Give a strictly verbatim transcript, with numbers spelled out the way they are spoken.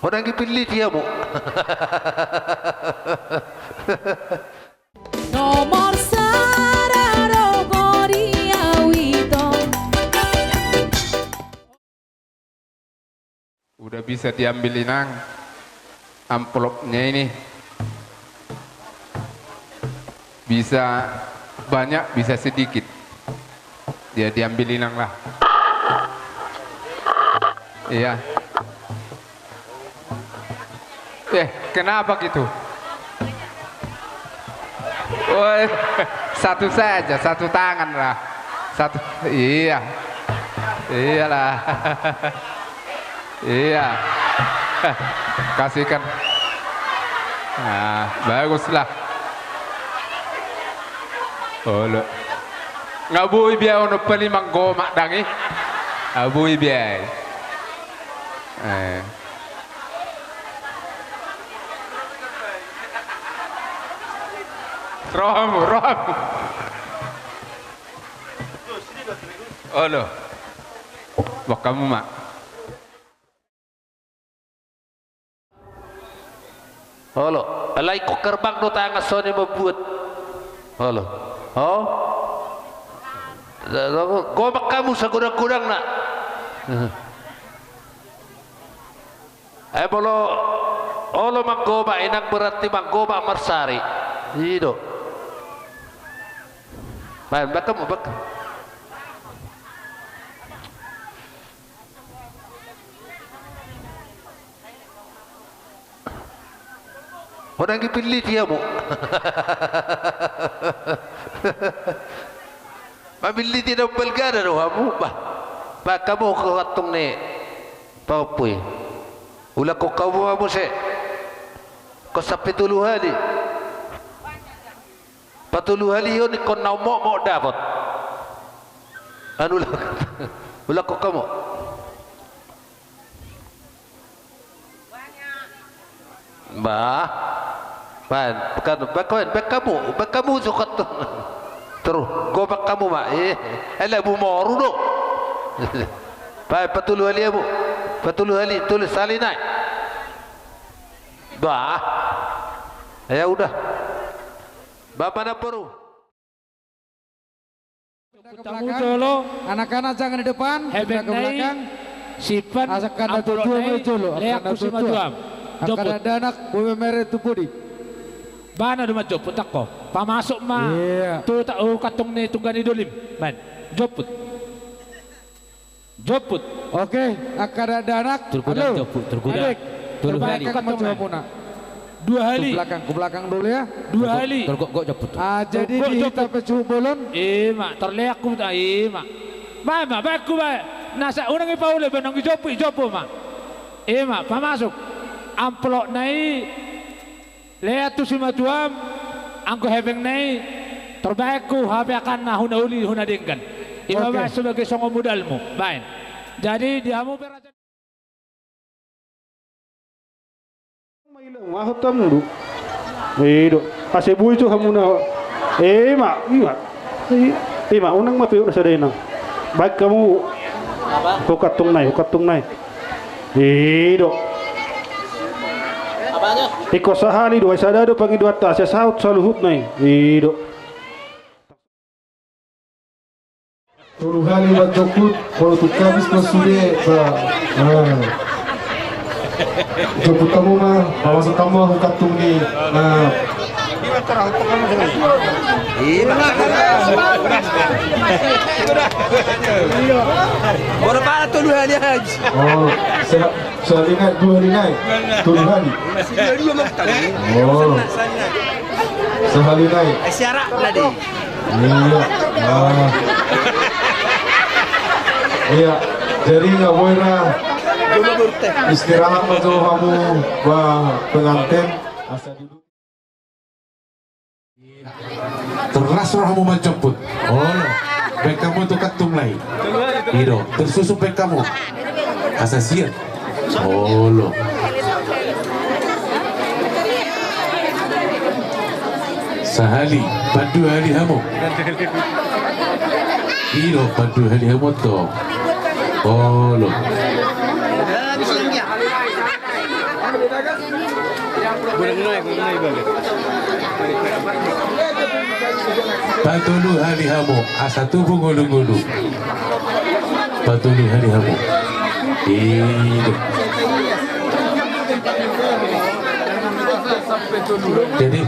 Ho dang dipilliti hamu. Nomor sada do gori au ito. Udah bisa diambil, Inang, amplopnya ini. Bisa banyak, bisa sedikit. Dia diambil, Inang, lah. Iya. Eh, kenapa gitu? Woi, satu saja, satu tangan lah. Satu, iya. Iyalah. Iya. Kasihkan. Nah, baguslah. Olo. Nga boi be ahu on pali manggomak dang i. Nga boi be ahu. Eh. Ro hamu, ro hamu. Olo. Boan hamu ma. Olo, alai ingkon herbang do tangan songon i mambuat. Olo. Oh. Gomak hamu sagodang-godangna. Ai molo olo manggomak, Inang, berarti manggomak marsari. I do. Baen, baen hamu, baen. Ho dang dipilliti hamu. Mamilliti na umbalgana do hamu, bah. Bah, hamu ho kantong ni pahompu i. Ulakhon hamu ma muse. Ingkon sampe tolu hali. Patolu hali on ingkon na mokmok dapot. Anu, ulakhon hamu. Bah. Baen, baen, baen, baen hamu, baen hamu sukat tu. Terus, gomak hamu ma. Eh, ala bumoru do. Baen, patolu hali hamu. Patolu hali, tolu sahali nai. Bah. Ya udah. Bapak dapur. Ke belakang. Jolo. Anak-anak jangan di depan, hepeng ke belakang. Sipan, angka na tuatua ma i jolo, angka na tuatua. Angka dakdanak, boi memere tu pudi. Bah, na do manjomput angka on. Pamasuk ma. Iya. Tu ta-, tu kantong ni tungga ni dolim. Baen. Jomput. Jomput. Oke, angka dakdanak. Tergodang, halo. Jomput, tergodang. Adek. Tolu hali. Terbaik, angka kantong ni. Dua hali. Ku belakang, ku belakang dulu ya. Dua hali. Tergok, gok, jomput. Ah, jadi di hita pe cuhut bolon. Ima, terleak ku, ah, ima. Baen ma, baen ku, baen. Na sa unang i paule, baen nang i jomput, i jomput ma. Ima, pamasuk. Amplopna i. Lean tu simatuam, anggo hepengna i, terbaik ku hape akan na huna uli, huna denggan. Ima, oke. Baen sebagai songon modalmu, baen. Jadi, di hamu pe raja. Maila, mahot hamu do. I do. Ase boi jo hamu na. Ima, ima. I, ima, unang ma pe ura sada inang. Baen hamu. Apa? Ho kantong nai, ho kantong nai. I do. Apanya? Ingkon sahali do, ai sada do pangidoanta, asa saut saluhutna i. I do. Tolu hali manjomput, molo tung habis do sude, ba. Ah. Jomput hamu ma, pamasuk hamu ho kantong ni, ah. Baru pala tolu hali aja. Oh, se-, sahali nai, dua hali nai. Tolu hali. Masih dua-dua, Bang. Oh. Sahali nai. Eh, siarak tadi. Iya. Ah. Iya. Jadi nggak boleh lah. Istirahat ma jo hamu, bah, pengantin. Asa duduk. Terus rohamu manjomput. Olo. Baen hamu tu kantong nai. I do, tersusun baen hamu. Asa siap. Olo. Sahali, pandua hali hamu. I do, pandua hali hamu to. Olo. Patolu hali hamu, asa tubu ngolu-ngolu. Patolu hali hamu. Iya. Jadi,